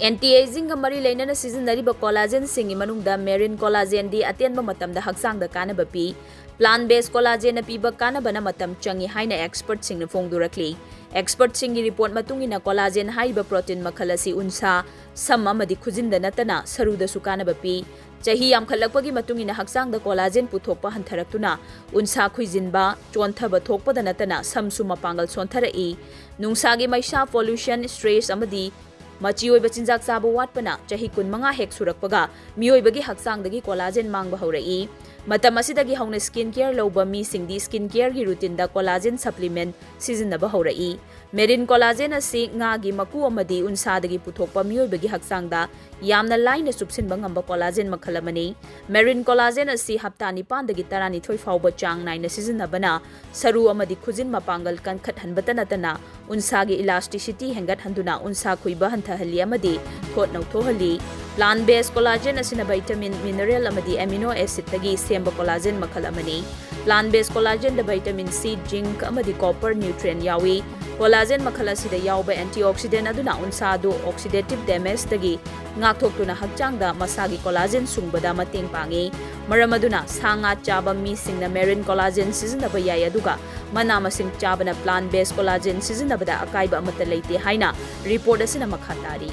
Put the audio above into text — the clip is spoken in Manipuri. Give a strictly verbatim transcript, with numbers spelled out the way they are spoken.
Anti-agingꯒ ꯃꯔꯤ ꯂꯩꯅꯅ ꯁꯤꯖꯤꯟꯅꯔꯤꯕ collagenꯁꯤꯡꯒꯤ ꯃꯅꯨꯡꯗ marine collagenꯗꯤ ꯑꯇꯦꯟꯕ ꯃꯇꯝꯗ ꯍꯛꯆꯥꯡꯗ ꯀꯥꯟꯅꯕ ꯄꯤ꯫ Plant-based collagenꯅ ꯄꯤꯕ ꯀꯥꯟꯅꯕꯅ ꯃꯇꯝ ꯆꯪꯏ ꯍꯥꯏꯅ expertꯁꯤꯡꯅ ꯐꯣꯡꯗꯣꯔꯛꯂꯤ꯫ Expertꯁꯤꯡꯒꯤ report ꯃꯇꯨꯡ ꯏꯟꯅ, collagen ꯍꯥꯏꯔꯤꯕ protein ꯃꯈꯜ ꯑꯁꯤ ꯎꯟꯁꯥ, ꯁꯝ ꯑꯃꯗꯤ ꯈꯨꯖꯤꯟꯗ ꯅꯠꯇꯅ ꯁꯔꯨꯗꯁꯨ ꯀꯥꯟꯅꯕ ꯄꯤ꯫ ꯆꯍꯤ ꯌꯥꯝꯈꯠꯂꯛꯄꯒꯤ ꯃꯇꯨꯡ ꯏꯟꯅ ꯍꯛꯆꯥꯡꯗ collagen ꯄꯨꯊꯣꯛꯄ ꯍꯟꯊꯔꯛꯇꯨꯅ ꯎꯟꯁꯥ ꯈꯨꯏꯖꯤꯟꯕ, ꯆꯣꯟꯊꯕ ꯊꯣꯛꯄꯗ ꯅꯠꯇꯅ ꯁꯝꯁꯨ ꯃꯄꯥꯡꯒꯜ ꯁꯣꯟꯊꯔꯛꯏ꯫ ꯅꯨꯡꯁꯥꯒꯤ ꯃꯩꯁꯥ, pollution, stress ꯑꯃꯗꯤ ꯃꯆꯤ ꯑꯣꯏꯕ ꯆꯤꯟꯖꯥꯛ ꯆꯥꯕ ꯋꯥꯠꯄꯅ ꯆꯍꯤ ꯀꯨꯟꯃꯉꯥ ꯍꯦꯛ ꯁꯨꯔꯛꯄꯒ ꯃꯤꯑꯣꯏꯕꯒꯤ ꯍꯛꯆꯥꯡꯗꯒꯤ collagen ꯃꯥꯡꯕ ꯍꯧꯔꯛꯏ꯫ ꯃꯇꯝ ꯑꯁꯤꯗꯒꯤ ꯍꯧꯅ skin care ꯂꯧꯕ ꯃꯤꯁꯤꯡꯗꯤ skin careꯒꯤ routineꯗ collagen supplement ꯁꯤꯖꯤꯟꯅꯕ ꯍꯧꯔꯛꯏ꯫ Marine collagen ꯑꯁꯤ ꯉꯥꯒꯤ ꯃꯀꯨ ꯑꯃꯗꯤ ꯎꯟꯁꯥꯗꯒꯤ ꯄꯨꯊꯣꯛꯄ ꯃꯤꯑꯣꯏꯕꯒꯤ ꯍꯛꯆꯥꯡꯗ ꯌꯥꯝꯅ ꯂꯥꯏꯅ ꯆꯨꯞꯁꯤꯟꯕ ꯉꯝꯕ collagen ꯃꯈꯜ ꯑꯃꯅꯤ꯫ Marine collagen ꯑꯁꯤ ꯍꯞꯇꯥ ꯅꯤꯄꯥꯟꯗꯒꯤ ꯇꯔꯥꯅꯤꯊꯣꯏ ꯐꯥꯎꯕ ꯆꯥꯡ ꯅꯥꯏꯅ ꯁꯤꯖꯤꯟꯅꯕꯅ ꯁꯔꯨ ꯑꯃꯗꯤ ꯈꯨꯖꯤꯟ ꯃꯄꯥꯡꯒꯜ ꯀꯟꯈꯠꯍꯟꯕꯇ ꯅꯠꯇꯅ ꯎꯟꯁꯥꯒꯤ elasticity ꯍꯦꯟꯒꯠꯍꯟꯗꯨꯅ ꯎꯟꯁꯥ ꯈꯨꯏꯕ ꯍꯟꯊꯍꯜꯂꯤ ꯑꯃꯗꯤ ꯊꯣꯠ ꯅꯧꯊꯣꯛꯍꯜꯂꯤ꯫ Plant-based collagen ꯑꯁꯤꯅ vitamin, mineral ꯑꯃꯗꯤ amino acidꯇꯒꯤ ꯁꯦꯝꯕ collagen ꯃꯈꯜ ꯑꯃꯅꯤ꯫ Plant-based collagenꯗ vitamin C, zinc ꯑꯃꯗꯤ copper nutrient ꯌꯥꯎꯏ꯫ Collagen ꯃꯈꯜ ꯑꯁꯤꯗ ꯌꯥꯎꯕ antioxidant ꯑꯗꯨꯅ ꯎꯟꯁꯥ ꯑꯗꯨ oxidative damageꯇꯒꯤ ꯉꯥꯛꯊꯣꯛꯇꯨꯅ ꯍꯛꯆꯥꯡꯗ ꯃꯁꯥꯒꯤ collagen ꯁꯨꯡꯕꯗ ꯃꯇꯦꯡ ꯄꯥꯡꯏ꯫ ꯃꯔꯝ ꯑꯗꯨꯅ ꯁꯥ ꯉꯥ ꯆꯥꯕ ꯃꯤꯁꯤꯡꯅ marine collagen ꯁꯤꯖꯤꯟꯅꯕ ꯌꯥꯏ, ꯑꯗꯨꯒ ꯃꯅꯥ ꯃꯁꯤꯡ ꯆꯥꯕꯅ plant-based collagen ꯁꯤꯖꯤꯟꯅꯕꯗ ꯑꯀꯥꯏꯕ ꯑꯃꯠꯇ ꯂꯩꯇꯦ ꯍꯥꯏꯅ report ꯑꯁꯤꯅ ꯃꯈꯥ ꯇꯥꯔꯤ꯫